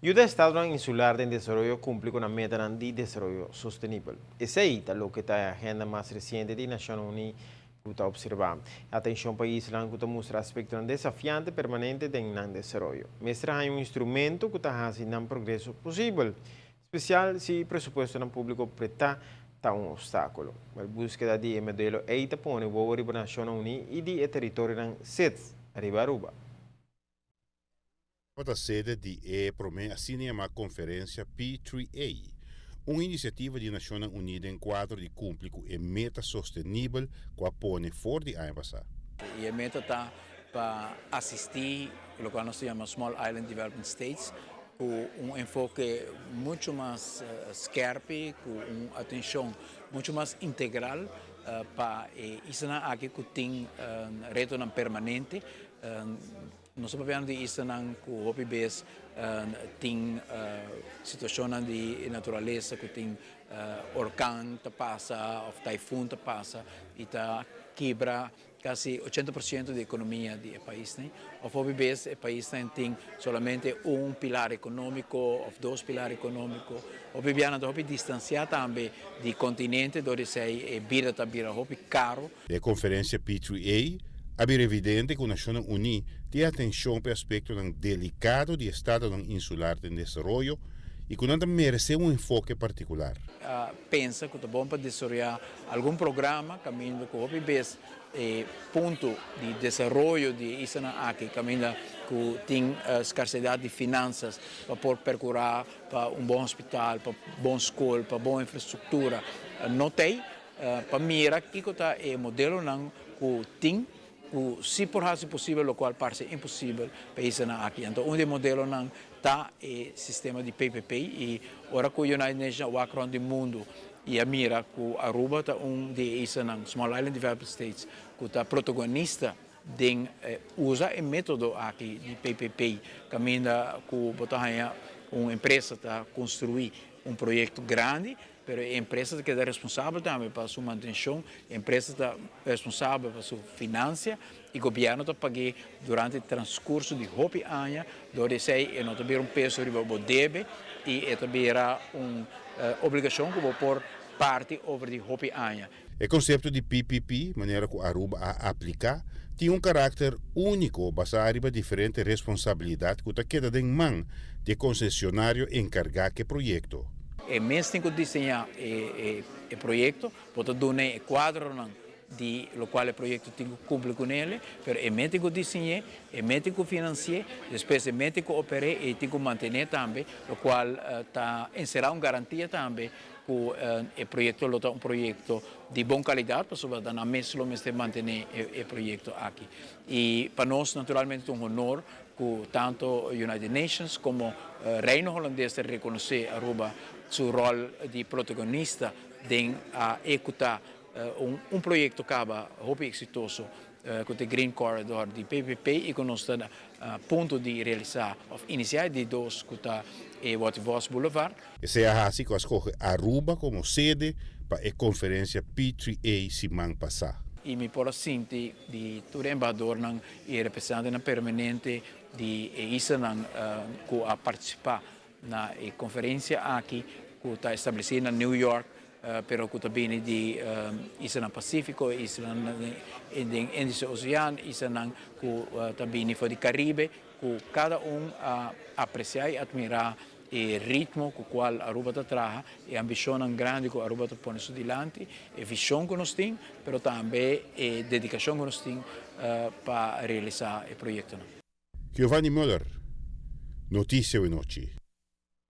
Yuda estadonan insular den desaroyo kumpli ku nan metanan di desaroyo sostenibel. Esei ta loke ta e agenda mas resiente di Nashonnan Uní ku ta opservá. E atenshon pa islanan ku ta mustra aspektonan desafiante permanente den nan desaroyo. Mester haña un instrumento ku ta hasi nan progreso posibel, spesial si presupuestonan públiko pretá ta un opstákulo. El búskeda di e modelo ei ta pone wowo riba Nashonnan Uní i di e teritorionan SIDS riba Aruba. Tabata sede di e promé asina yamá konferensia P3A, un inisiativa di Nashonnan Uní den kuadro di kumpli ku e meta sostenibel ku a pone for di aña pasá. I e meta ta pa asistí lokual nos ta yama Small Island Developing States ku un enfoke muchu mas skèrpi, ku un atenshon muchu mas integral pa e islanan aki ku tin retonan permanente. Nos ta papiando di islanan ku hopi bes tin situashonnan di naturalesa ku tin orkan ta pasa òf taifun ta pasa i ta kibra kasi 80% di ekonomia di e paisnan. Òf hopi bes e paisnan tin solamente un pilar ekonómiko òf dos pilar ekonómiko. Hopi bia nan ta hopi distansiá tambe di kontinente dor di esei e bida ta bira hopi karu. E konferensia P3A a bira evidente ku Nashonnan Uní tin atenshon pa e aspektonan delikado di estadonan insular den desaroyo i ku nan ta meresé un enfoke partikular. A pensa ku ta bon pa desaroyá algun programa kaminda ku hopi bes e punto di desaroyo di e islanan aki kaminda ku tin skarsedat di finansas pa por perkurá pa un bon hospital, pa bon skol, pa bon infrastruktura no t'ei. Pa mira kiko ta e modelonan ku tin ku si por hasi posibel lokual parse imposibel pa e islanan aki. Anto un di e modelonan ta e sistema di PPP i ora ku United Nations a wak rònt di mundu i a mira ku Aruba ta un di e islanan, Small Island Developing States, ku ta protagonista den usa e metodo aki di PPP kaminda ku bo ta haña un empresa ta konstruí un proyekto grandi. Pero e empresa ta keda responsabel tambe pa su mantenshon, e empresa ta responsabel pa su finansia i gobièrnu ta pag'é durante transkurso di hopi aña. Dor di esei e no ta bira un peso riba bo debe i e ta bira un obligashon ku bo por parti over di hopi aña. E konsepto di PPP, manera ku Aruba a apliká, tin un karakter úniko basá riba diferente responsabilidat ku ta keda den man di e konsesionario enkargá ku e proyekto. E mes tin ku diseñá e proyekto, bo ta dun'é e kuadronan di lokual e proyekto tin ku kumpli kun'e, pero e mes tin ku diseñ'é, e mes tin ku finansi'é, despues e mes tin ku oper'é i tin ku mantené tambe, lokual ta enserá un garantia tambe ku e proyekto lo ta un proyekto di bon kalidat pasobra ta nan mes lo mester mantené e proyekto aki. I pa nos naturalmente ta un honor ku tanto United Nations komo Reino Holandes ta rekonosé Aruba su ròl di protagonista den a ehekutá un proyekto kaba hopi eksitoso ku ta e Green Corridor di PPP i ku nos ta na punto di realisá òf inisiá e di dos ku ta e Watervos Boulevard. Esei a hasi ku a skohe Aruba komo sede pa e konferensia P3A siman pasá. I mi por a sinti di tur e embahadornan i e representantenan permanente di e islanan ku a partisipá na e konferensia aki ku ta establesí na New York pero ku ta bini di islanan Pasífiko, islanan den Indische Oseaan, islanan ku ta bini for di Karibe, ku kada un a apresiá i atmirá e ritmo ku kual Aruba ta traha, e ambishonnan grandi ku Aruba ta pone su dilanti, e vishon ku nos tin, pero tambe e dedikashon ku nos tin pa realisá e proyektonan. Giovanni Muller, Noticia Awenochi.